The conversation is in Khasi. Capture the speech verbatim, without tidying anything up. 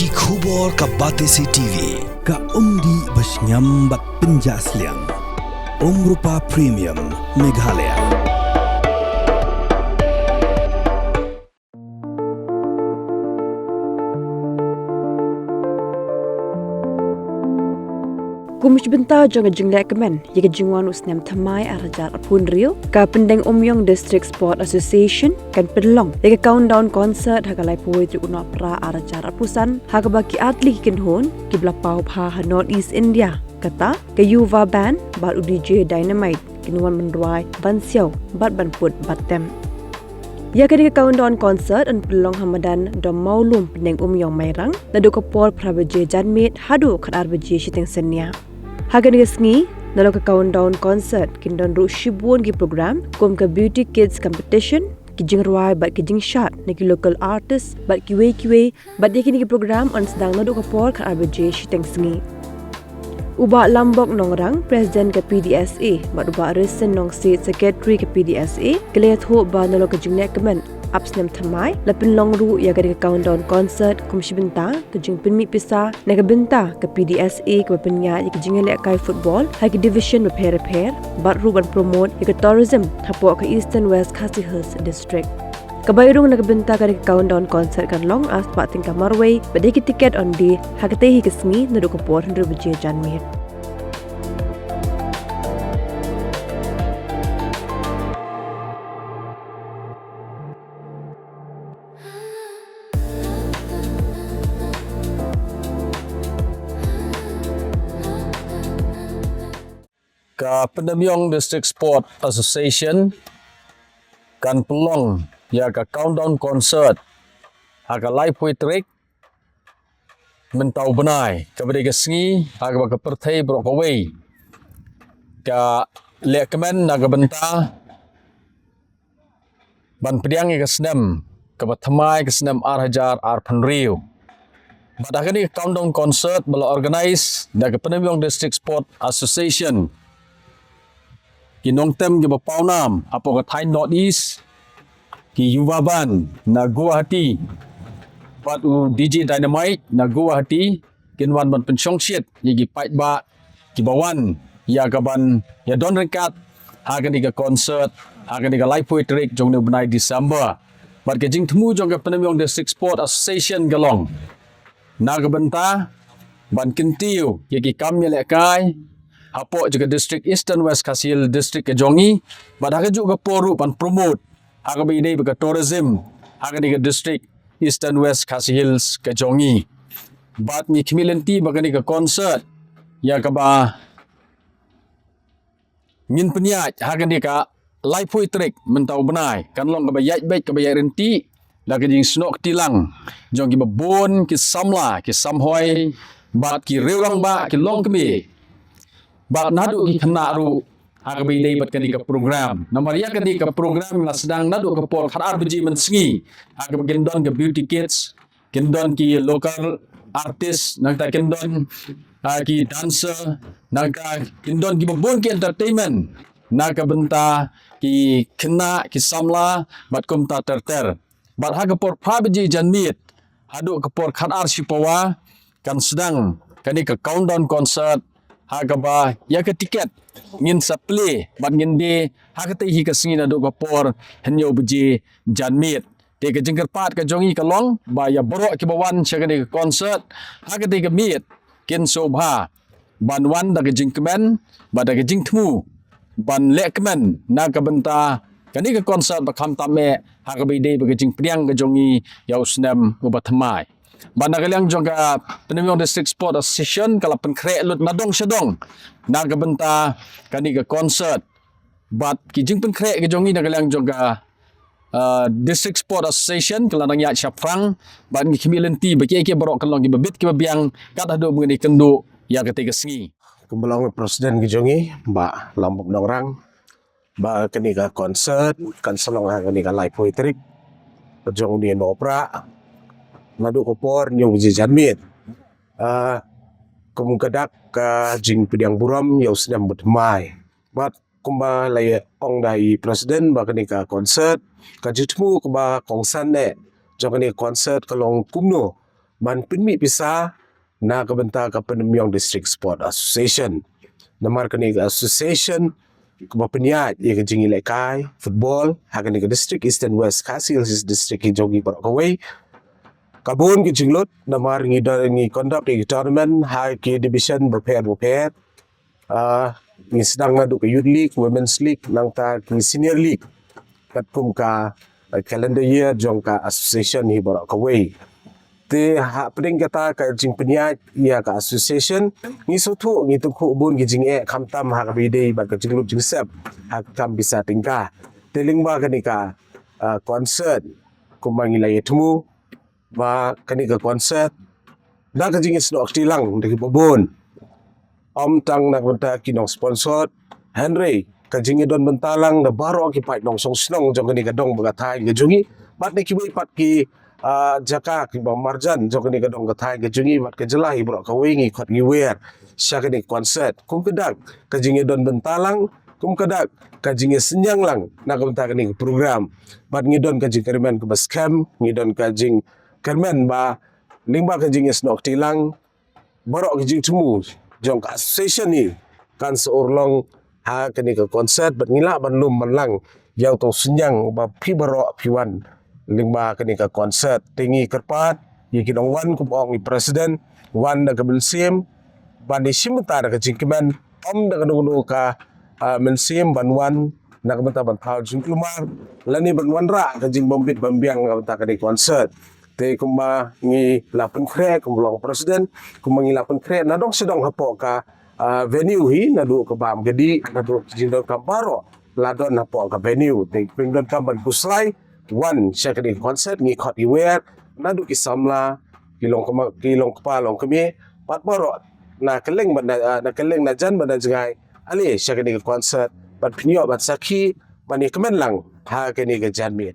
Ki khubor ka Batesi T V, ka umdih ba shngiam bad pynjah sliang. Umrupa Premium, Meghalaya. Kum shi bynta jong ka jinglehkmen ïa ka jingwan u snem thymmai ar hajar arphew hynriew, ka Pyndengumiong District Sport Association kan pynlong ïa ka countdown concert ha ka laiphew tarik u Nohprah ar hajar arphew san, ha kaba ki atli ki kynhun kiba la paw bha ha North East India, kata ka Yuva Band bad u D J Dynamite kin wan ban rwai, ban siaw bad ban put bad tem. Ïa kane ka countdown concert yn pynlong ha madan Dom Mawlum, Pyndengumiong, Mairang, naduh ka por phra baje janmiet haduh khatar baje shiteng synñia. Ha kane ka sngi, nalor ka countdown concert kin don ruh shibun ki program kum ka beauty kids competition, ki jingrwai bad ki jingshad na ki local artist bad kiwei kiwei, bad ïa kine ki program yn sdang naduh ka por khatar baje shiteng sngi. U Bah Lambok Nongrang, President ka P D S A, bad u Bah Resen Nongsiej, Secretary ka P D S A, ki la ïathuh ba nalor ka jinglehkmen ap snem thymmai, la pynlong ruh ïa kane ka countdown concert kum shi bynta ka jingpynmih pisa na ka bynta ka P D S A kaba pynïaid ïa ka jingïalehkai football ha ki division bapher bapher, bad ruh ban promote ïa ka tourism hapoh ka Eastern West Khasi Hills District. Ka bai rung na ka bynta kane ka countdown concert kan long ha spah tyngka marwei, bad ïa ki tiket yn die ha katei hi ka sngi naduh ka por hynriew baje janmiet. Ka Pyndengumiong District Sport Association kan pynlong ïa ka countdown concert ha ka laiphew tarik mynta u bnai, kaba dei ka sngi ha kaba ka pyrthei baroh kawei ka lehkmen na ka bynta ban pdiang ïa ka snem kaba thymmai, ka snem ar hajar arphew hynriew. Bad ha kane ka countdown concert ba la organise da ka Pyndengumiong District Sport Association, ki nongtem kiba pawnam hapoh ka thaiñ North East, ki Yuva Band na Guwahati bad u D J Dynamite na Guwahati kin wan ban pynshongshit ïa ki paidbah kiba wan ïa kaban ïadon ryngkat ha kane ka concert ha kane ka laiphew tarik jong une u bnai December. Bad ka jingthmu jong ka Pyndengumiong District Sport Association ka long na ka bynta ban kyntiew ïa ki kam ïalehkai hapoh jong ka district Eastern West Khasi Hills District ka jong ngi, bad ha kajuh ka por ruh ban promote ha kaba ïadei bad ka tourism ha kane ka district Eastern West Khasi Hills ka jong ngi. Bad ngi khmih lynti ba kane ka concert ïa kaba ngin pynïaid ha kane ka laiphew tarik mynta u bnai kan long kaba ïaid beit, kaba ïaid ryntih da ka jingsnoh kti lang jong kiba bun ki samla, ki samhoi bad ki riew rangbah, ki longkmie bad naduh ki khynnah ruh ha kaba ïadei bad kane ka program. Namar ïa kane ka program la sdang naduh ka por khatar baje mynsngi ha kaba kin don ka beauty kids, kin don ki local artist, nangta kin don, ah, ki dancer, nangta kin don kiba bun ki entertainment na ka bynta ki khynnah, ki samla bad kumta ter ter. Bad ha ka por phra baje janmiet haduh ka por khatar shipawa kan sdang kane ka countdown concert ha kaba ïa ka tiket ngin sa plie bad ngin die ha katei hi ka sngi naduh ka por hynñiew baje janmiet. Te ka jingkyrpad ka jong ngi ka long ba ïa baroh kiba wan sha kane ka concert ha katei ka miet kin sngewbha ban wan da ka jingkmen bad da ka jingthmu ban lehkmen na ka bynta kane ka concert ba khamtam eh ha kaba ïadei bad ka jingpdiang ka jong ngi ïa u snem uba thymmai. Bad na ka liang jong ka Pyndengumiong District Sport Association ka la pynkhreh lut na dong sha dong na ka bynta kane ka concert. Bad ki jingpynkhreh ka jong ngi na ka liang jong ka, ah, District Sport Association ka la nang ïaid shaphrang, bad ngi khmih lynti ba kiei kiei baroh kan long kiba bit kiba biang kat haduh ba ngin ïakynduh ïa katei ka sngi. Kumba la ong u President ka jong ngi Bah Lambok Nongrang ba kane ka concert kan sa long ha kane ka laiphew tarik ka jong une u Nohprah naduh ka por hynñiew baje janmiet. Ah, kum ka dak ka jingpdiang burom ïa u snem ba thymmai. Bad kumba la ïa ong da i President ba kane ka concert, ka jingthmu kaba kongsan eh jong kane ka concert ka long kumno ban pynmih pisa na ka bynta ka Pynemyong District Sport Association. Namar kane ka association kaba pynïaid ïa ka jingïalehkai football ha kane ka district Eastern West Khasi Hills District ki jong ngi baroh kawei. Ka bun ki jinglut namar ngi don ngi conduct ïa ki tournament ha ki division bapher bapher. Ah, ngi sdang naduh ka Youth League, Women's League, nangta ki Senior League. Katkum ka, ah, calendar year jong ka association hi baroh kawei. Te hapdeng kata ka jingpynïaid ïa ka association, ngi sngewthuh ngi tyngkhuh bun ki jingeh khamtam ha kaba ïadei bad ka jinglut jingsep ha ka kam pisa tyngka. Te lyngba kane ka, ah, concert kumba ngi la ïathuh ba kane ka concert da ka jingïasnoh kti lang da kiba bun. Ym tang na ka bynta ki nong sponsor, hynrei ka jingïadon bynta lang da baroh ki paid nongshong shnong jong kane ka dong bad ka thaiñ ka jong ngi bad na kiwei pat ki, ah, jaka kiba marjan jong kane ka dong ka thaiñ ka jong ngi bad ka jylla hi baroh kawei ngi khot ngi wer sha kane ka concert. Kum ka dak ka jingïadon bynta lang, kum ka dak ka jingïasynñiang lang na ka bynta kane ka program. Bad ngi don ka jingkyrmen kaba skhem, ngi don ka jingkyrmen ba lyngba ka jingïasnoh kti lang baroh ka jingthmu jong ka association hi kan sa urlong ha kane ka concert bad ngi lah ban lum ban lang ïa uto u synñiang ba phi baroh phi wan lyngba kane ka concert. Te ngi kyrpad ïa ki nongwan kumba ong i president, wan da ka mynsiem ban ïashim bynta da ka jingkmen, ym da kano kano ka, ah, mynsiem ban wan na ka bynta ban thaw jingkulmar lane ban wanrah ka jingbym bit bym biang na ka bynta kane ka concert. Te kumba ngi la pynkhreh kumba long president, kumba ngi la pynkhreh na dong sha dong hapoh ka, ah, venue hi, naduh ka bam ka dih, naduh ka jingdonkam baroh la don hapoh ka venue. Te pyndonkam ban khuslai wan sha kane ka concert, ngi khot ngi wer naduh ki samla, ki long kma, ki long kpa long kmie, bad baroh na kylleng bad na, ah, na kylleng na jan bad na jngai, ale sha kane ka concert bad pynïoh bad sakhi ban ïakmen lang ha kane ka janmiet.